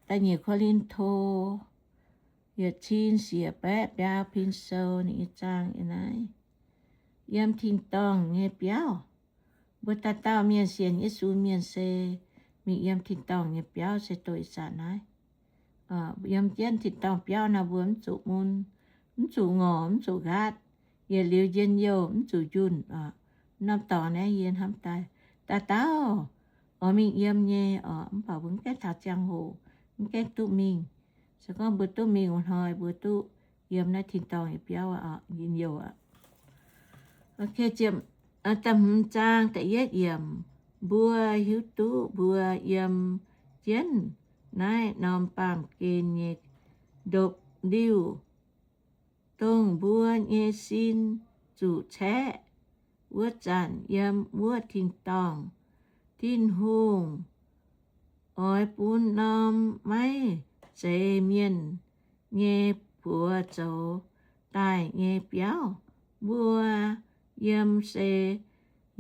da'nyeic Ko^lin^to yietc cin siec baeqv biaa pin sou ninh nyei zaang yiem naaiv. Yiem tin-dorngh nyei biauv, mbuo dauh dauh mienh sienx Yesu mienh se mingh yiem tin-dorngh nyei biauv se doix zanc naaiv. Yiem jienv tin-dorngh biauv naaiv mbuo mv zuqc mun, mv zuqc ngorc, mv zuqc nqaatv, yietc liuz njien-youh, mv zuqc njunh. Norm dorngx naaiv yie hnamv daaih, dauh dauh oix mingh yiem nyei oc, mv baac mbuo mv gaengh taux ziangh hoc, mv gaengh duqv mingh. Se gorngv mbuo duqv mingh wuov hnoi mbuo duqv yiem naaiv tin-dorngh nyei biauv njien-youh aqv. Da'hmz zaang da'yietv yiemc, mbuo hiuv duqv mbuo yiem jienv naaiv norm baamh gen nyei ndopv-liuh, dongh mbuo nyei sin zuqc caeqv wuov zanc yiem wuov tin-dorngh. Tin-Hungh oix bun norm maiv zeiz mienh nyei buoz zoux daaih nyei biauv. Mbuo yiem se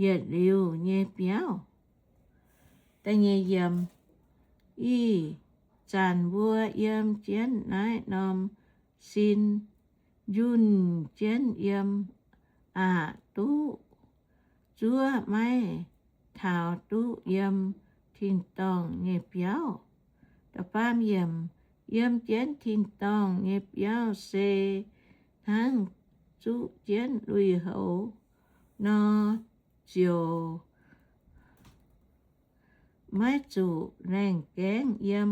yietc liuz nyei biauv. Ih zanc mbuo yiem jienv naaiv norm sin, njunh jienv yiem, aqc duqv zuov maiv taux duqv yiem tin-dorngh nyei biauv. Da'faam yiemc, yiem jienv tin-dorngh nyei biauv se hnangv zuqv jienv lui-houx nor, ziouc maiv zuqc laengh gaengv yiem.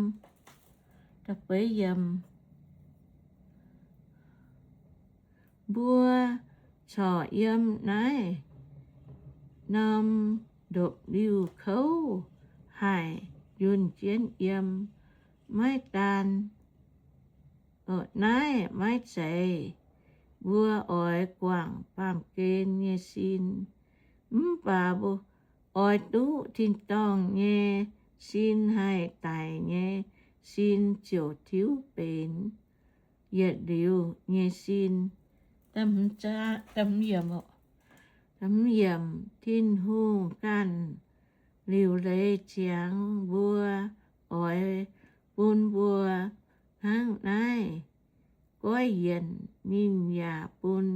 Mbuo corc yiem naaiv norm ndopv-liuh kouv haic, njunh jienv yiem, maiv daan naaiv maiv zeiz mbuo oix guangc baamh gen nyei sin, mv baac oix duqv tin-dorngh nyei sin haih daic nyei sin ziouc tiuv benx yietc liuz nyei sin. Tin-Hungh ganh liuc leiz ziangx mbuo oix bun mbuo hnangv naaiv goiv yienc. Ninh yaac bun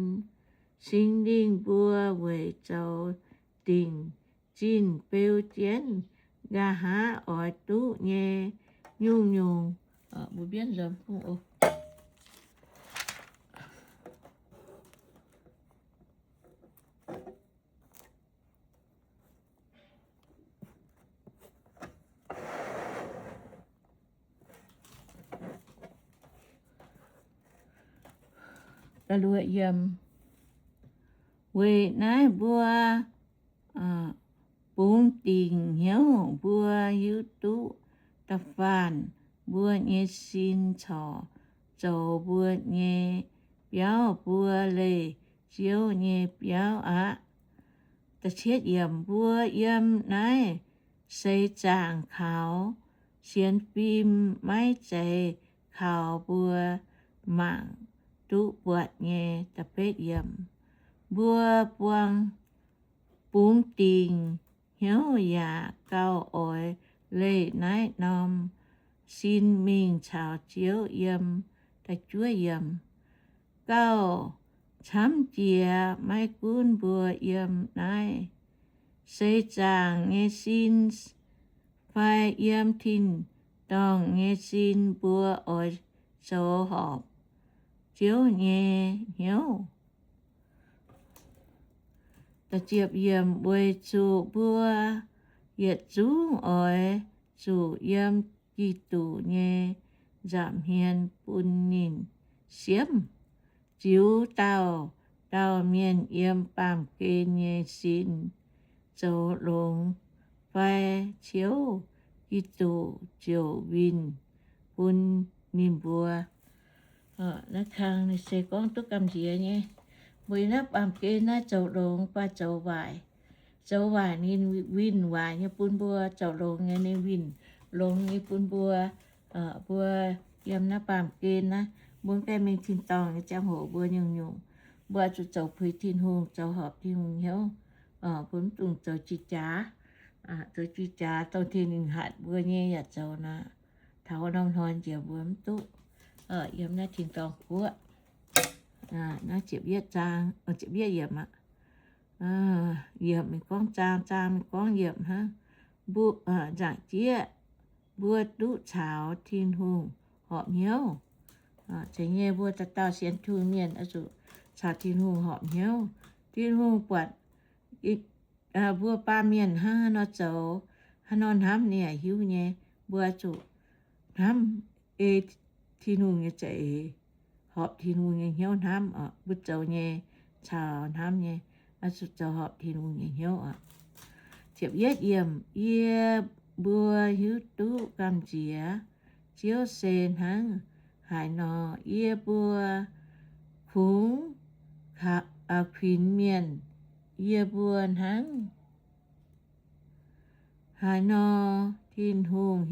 Singx Lingh mbuo weic zoux dingc zinh beu jienv nqa'haav oix duqv nyei nyungc-nyungc. Weic naaiv mbuo bungx dingc hnyouv mbuo hiuv duqv da'faanh mbuo nyei sin corc zoux mbuo nyei biauv mbuo leih Ziouv nyei biauv aqv. Mbuo yiem naaiv seix zaangc kaux sienx fim maiv zeiz kaux mbuo mangc duqv buatc nyei. Mbuo buang bungx dingc hnyouv yaac gauh oix leih naaiv norm sin mingh caux Ziouv yiem. Gauh camv jiex maiv gunv mbuo yiem naaiv seix zaangc nyei sin fai yiem tin-dorngh nyei sin, mbuo oix zoux horpc Ziouv nyei hnyouv. Weic zuqc mbuo yietc zungv oix zuqc yiem Giduc nyei nza'hmien bun ninh siemv, ziux dauh dauh mienh yiem baamh gen nyei sin zoux longx fai, Ziouv Giduc ziouc winh bun ninh mbuo. Naaiv kang ninh se gorngv duqv gamh nziex nyei. Mbuo yiem naaiv baamh gen naaiv zoux longx fai zoux waaic, zoux waaic ninh winh waaic nyei bun mbuo, zoux longx nyei ninh winh longx nyei bun mbuo. Mbuo yiem naaiv baamh gen naaiv, mbuo mv gaengh mingh tin-dorngh nyei ziangh hoc mbuo nyungc-nyungc mbuo oix zuqc zoux puix Tin-Hungh, zoux horpc Tin-Hungh hnyouv. Mbuo mv dungx zoux jiex jaax, zoux jiex jaax dongh Tin-Hungh hatc mbuo nyei yaac zoux nor. taux norm hnoi njiec mbuo mv duqv yiem naaiv tin-dorngh guoqv. Naaiv ziepc yietv zaang, ziepc yietv yiemc aqv. Yiemc mingh gorngv zaang, zaang mingh gorngv yiemc hnangv. Mbuo, nzaangc jieqv, mbuo duqv caux Tin-Hungh horpc hnyouv. Zeiz nyei, mbuo dauh dauh sienx Tin-Hungh mienh oix zuqc caux Tin-Hungh horpc hnyouv. Tin-Hungh buatc mbuo baamh mienh hnangv haaix nor zoux, haaix nor hnamv ninh yaac hiuv nyei. Mbuo oix zuqc hnamv ei Tin-Hungh nyei za'eix, horpc Tin-Hungh nyei hnyouv hnamv oc. Mbuo zoux nyei caux hnamv nyei, oix zuqc zoux horpc Tin-Hungh nyei hnyouv oc. Ziepc yietv yiemc, yie mbuo hiuv duqv gamh nziex Ziouv se hnangv haaix nor. Yie mbuo kungx kuinx mienh, yie mbuo hnangv haaix nor Tin-Hungh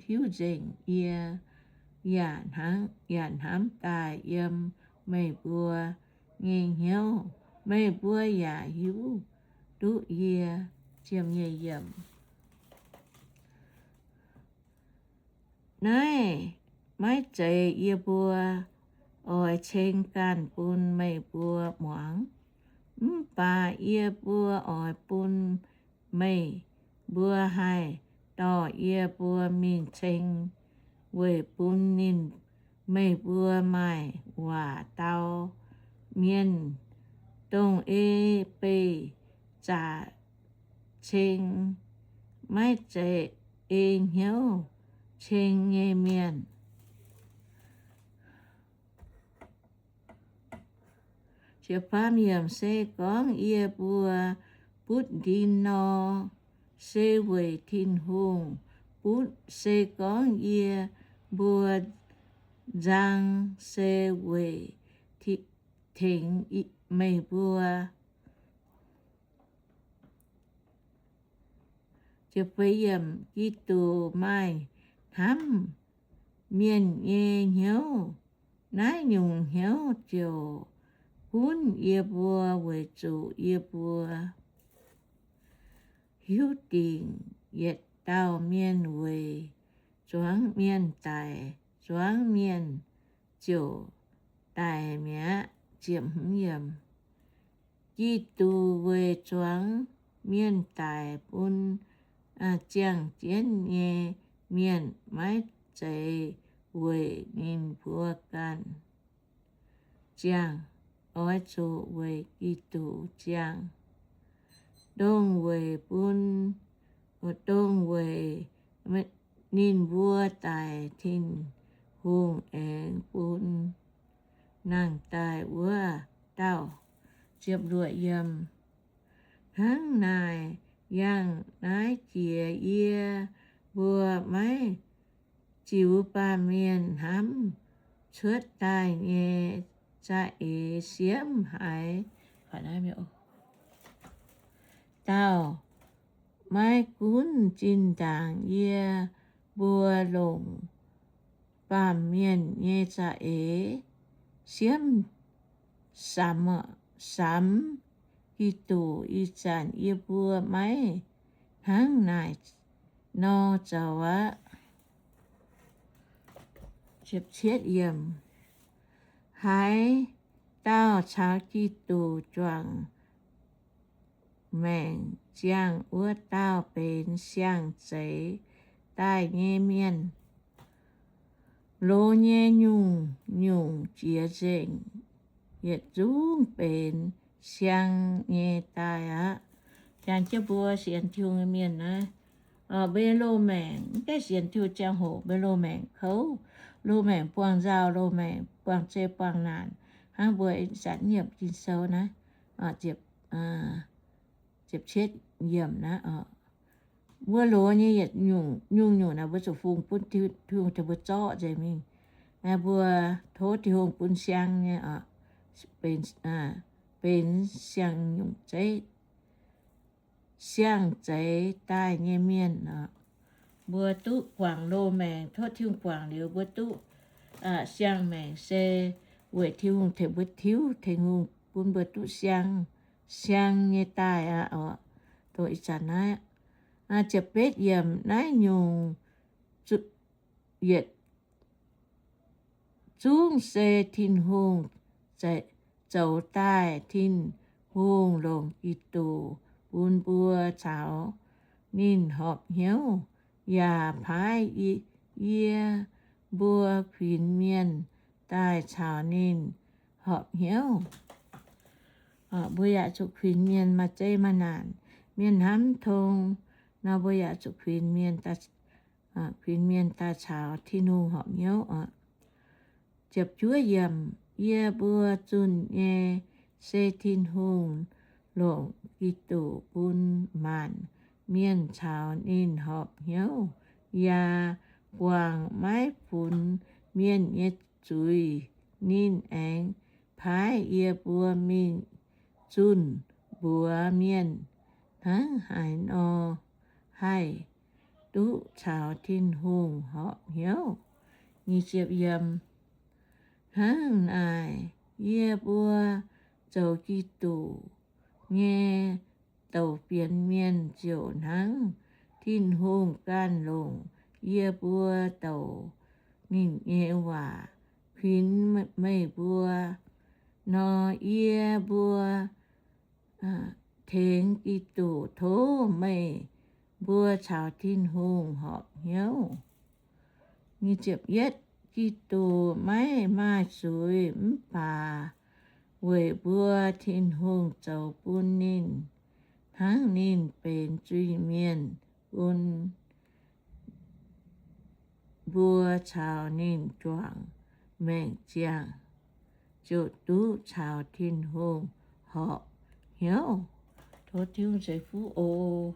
hiuv nzengc yie, yaac hnamv daaih yiem meih mbuo nyei hnyouv. Meih mbuo yaac hiuv duqv yie. Ziemh nyeic yiemc. Naaiv maiv zeiz yie mbuo oix ceng ganh bun meih mbuo muangx, mv baac yie mbuo oix bun meih mbuo haih dorh yie mbuo mingh ceng, weic bun ninh, meih mbuo maaih waac dau mienh, dongh ei beih zaqc ceng, maiv zeiz ei hnyouv ceng nyei mienh. Se gorngv yie mbuo butv ndin nor, se weic Tin-Hungh butv. Se gorngv yie mbuo nzang, se weic tengx meih mbuo. Giduc maaih hnamv mienh nyei hnyouv. Naaiv nyungc hnyouv ziouc gunv yie mbuo weic zuqc yie mbuo hiuv dingc yietc dauh mienh weic zuangx mienh daic, zuangx mienh ziouc daic mi'aqv. Giduc weic zuangx mienh daic bun ziangh jienv nyei mienh, maiv zeiz weic ninh mbuo ganh ziangh. Oix zuqc weic Giduc ziangh, dongh weic bun, dongh weic ninh mbuo daic Tin-Hungh aengx bun nangh daaih wuov dauh. Hnangv naaic, yangh naaiv jiex yie mbuo maiv ziux baamh mienh hnamv cuotv daaih nyei za'eix siemv haaix dauh. Maiv gunv zinh ndaangc yie mbuo longc baamh mienh nyei za'eix siemv samx Giduc, ih zanc yie mbuo maiv hnangv naaic nor zoux aqv. Haaix dauh caux Giduc juangc maengc ziangh, wuov dauh benx siang-zeix daaih nyei mienh. Loz nyei nyungc-nyungc jiex nzengc, yietc zungv benx siang nyei daaih aqv. Jangx jienv mbuo sienx Tin-Hungh nyei mienh naaiv, mbuo nyei loz-maengc mv gaengh sienx Tin-Hungh ziangh hoc, mbuo loz-maengc kouv, loz-maengc buangh nzauh, loz-maengc buangh zei buangh naanc, hnangv mbuo ih zanc nyiemc Ging-Sou naaiv, ziepc cietv yiemc naaiv oc. Mbuo loz nyei yietc nyungc-nyungc naaic mbuo zuqc fungx bun Tin-Hungh tengx mbuo zorqv nzengc mingh. Mbuo tov Tin-Hungh bun siang nyei oc, benx, benx siang nyungc zeiv, siang-zeix daaih nyei mienh oc. Mbuo duqv guangc loz-maengc, tov Tin-Hungh guangc liuz mbuo duqv siang maengc se weic Tin-Hungh tengx mbuo tiuv, Tin-Hungh bun mbuo duqv siang, siang nyei daaih aqv oc. Dongh ih zanc naaiv, ziepc betv yiemc, naaiv nyungc zuqc yietc zungv se Tin-Hungh zoux daaih. Tin-Hungh longc Giduc bun mbuo caux ninh horpc hnyouv, yaac paaiv yie mbuo kuinx mienh daaih caux ninh horpc hnyouv. Mbuo yaac zuqc kuinx mienh maaih zeiv maaih naanc, mienh hnamv mv tong nor, mbuo yaac zuqc kuinx mienh, kuinx mienh daaih caux Tin-Hungh horpc hnyouv. Yie mbuo zunh nyei se Tin-Hungh longc Giduc bun maanc mienh caux ninh horpc hnyouv, yaac guangc maiv funx mienh nyei zuiz. Ninh aengx paaiv yie mbuo mingh zunh mbuox mienh hnangv haaix nor haih duqv caux Tin-Hungh horpc hnyouv. Hnangv naaic, yie mbuo zoux Giduc nyei douc fienx mienh ziouc hnangv Tin-Hungh ganh longc yie mbuo douc ninh nyei waac kuinx meih mbuo nor. Yie mbuo tengx Giduc tov meih mbuo caux Tin-Hungh horpc hnyouv. Giduc maiv maaih zuiz, mv baac weic mbuo Tin-Hungh zoux bun ninh hnangv ninh benx zuiz-mienh, bun mbuo caux ninh juangc maengc ziangh ziouc duqv caux Tin-Hungh horpc hnyouv. Tov Tin-Hungh ceix fuqv oc.